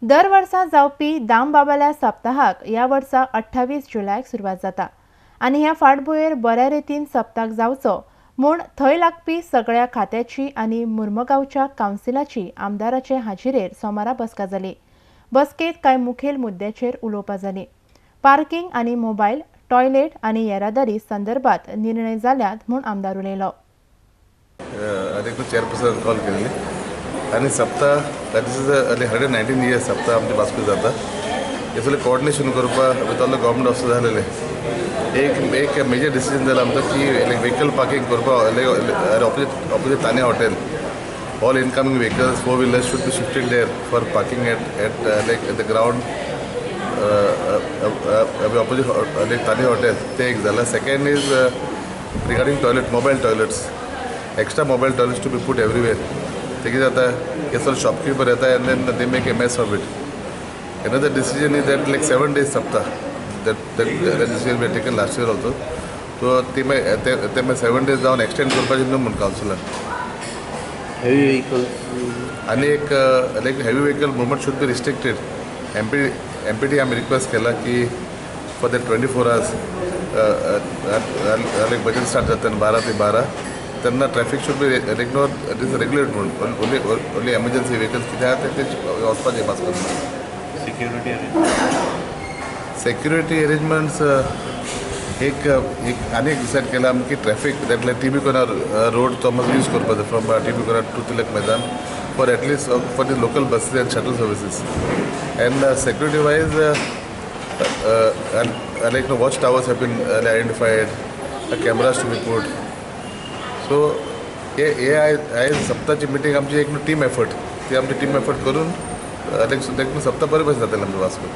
दर वर्सा जावपी दामबाबाल्या सप्ताहाक ह्या वर्सा 28 जुलयाक सुरवात जाता आनी ह्या फाटभुंयेर बऱ्या रितीन सप्ताक जावचो म्हूण थंय लागपी सगळ्या खात्याची आनी मुर्मगांवच्या कावन्सिलाची आमदाराचे हाजिरेर सोमारा बसका जाली. बसकेत कांय मुखेल मुद्द्याचेर उलोवपां जालीं. पार्किंग आनी मोबायल टॉयलेट आनी येरादारी संदर्भात निर्णय जाल्यात म्हूण आमदार उलयलो. अधिकृत चेअरपर्सन कॉल केल्ली आनी सप्ताह that is 119 years सप्ताह आमचे वास्को जाता. हे सगळें कोऑर्डिनेशन करपाक with all the government officer जालेले. एक एक मेजर डिसिजन जाला आमचो की लायक व्हेकल पार्किंग करपाक opposite opposite Tania hotel all incoming vehicles, four wheelers should be shifted there for parking at like at the ground opposite like Tania hotel. ते एक जाला. Second is regarding toilet, mobile toilets, extra mobile toilets to be put everywhere. ते कितें जाता, हे सगळे shopkeeper येता and then they make a mess of it. Another decision is that like 7 days सप्ताह, that decision we taken last year also. So ते मागीर ते मागीर 7 डेज जावन एक्सटेंड करपाचें न्हू म्हूण कावन्सिलान. हेवी व्हेकल्स आनी एक like heavy vehicle movement should be restricted. MPT आमी रिक्वेस्ट केला की for the 24 hours like budget start जाता 12 ते 12 तेन्ना traffic should be like no it is regulate म्हूण ओन्ली ओन्ली एमर्जन्सी व्हेकल्स कितें आहा ते वचपाचें वास्कोन. सिक्युरिटी सेक्युरिटी अरेंजमेंट्स एक एक आनी एक डिसायड केला आमी की traffic that like TB corner road तो मातसो यूज करपाचो from TB corner to Tilak Maidan for at least for the local buses and shuttle services. And security wise like watch towers have been identified, cameras to be put. So हे हे आयज सप्ताची meeting आमची एक team effort, ती आमची team effort करून लायक सप्ता बरें भशेन जातलें आमचें वास्को.